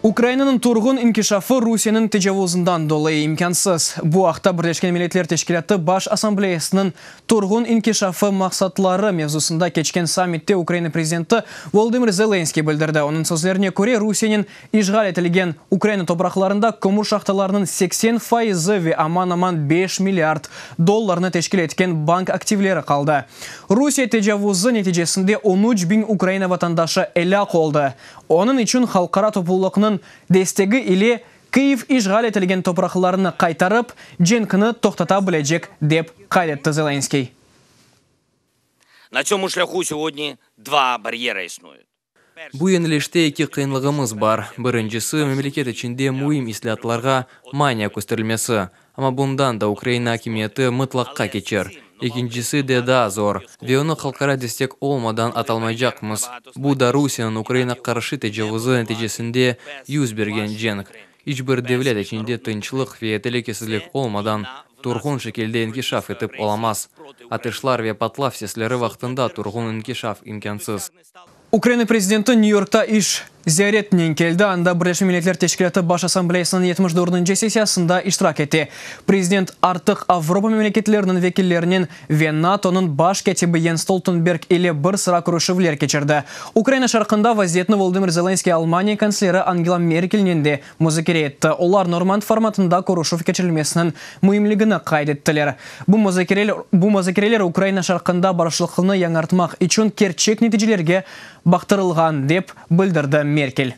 Ukrainanıñ turğun inkişafı Rusiyeniñ tecavuzından dolayı imkânsız. Bu aqta Birleşken Milletler Teşkilâtı Baş Assambleyasınıñ Turğun inkişafı maqsatları mevzusında keçken sammitte Ukraina prezidenti Volodımır Zelenskıy bildirdi. Onıñ sözlerine köre, Rusiyeniñ işğal etilgen Ukraina topraqlarında kömür şahtalarınıñ 80 fayızı ve aman-aman 5 milliard dollarnı teşkil etken bank aktivleri qaldı. Rusiye tecavuzı neticesinde on üç biñ Ukraina vatandaşı elâk oldı. Onıñ içün halqara toplulıqnıñ destegi ile Kyiv işğal etilgen topraqlarını qaytarıp, cenkni toqtata bilecek, dep qayd etti Zelenskıy. Na tsьomu şlâhu sьohodni dva baryera isnuyut. Bu yönelişte eki qıyınlığımız bar. Birincisi, memleket içinde müim islâatlarğa mania kösterilmesi. Amma bundan da Ukraina akimiyeti mıtlaqqa keçer. Ekincisi de daa zor, ve onı halqara destek olmadan atalmaycaqmız, bu da Rusiyeniñ Ukraina qarşı tecavuzı neticesinde yüz bergen cenk. İç bir devlet içinde tınçlıq ve telükesizlik olmadan turğun şekilde inkişaf etip olamaz. Atışlar ve patlav sesleri vaqtında turğun inkişaf imkânsız. Ukraina prezidenti Nyu-Yorkta iş ziyaretinen keldi. Anda Birleşken Milletler Teşkilâtı Baş Assambleyasınıñ 74-nci sessiyasında iştirak ete. Prezident artıq Avropa memleketleriniñ vekillerinen ve NATOnıñ baş kâtibi Jens Stoltenberg ile bir sıra körüşüvler keçirdi. Ukraina şarqında vaziyetni Volodımır Zelenskıy Almaniya kantsleri Angela Merkelnen de muzakere etti. Olar normand formatında körüşüv keçirilmesiniñ müimligini qayd ettiler. Bu muzakereler bu muzakereler Ukraina şarqında barışıqlını yañartmaq içün kerçek neticelerge baqtırılğan, dep bildirdi Merkel.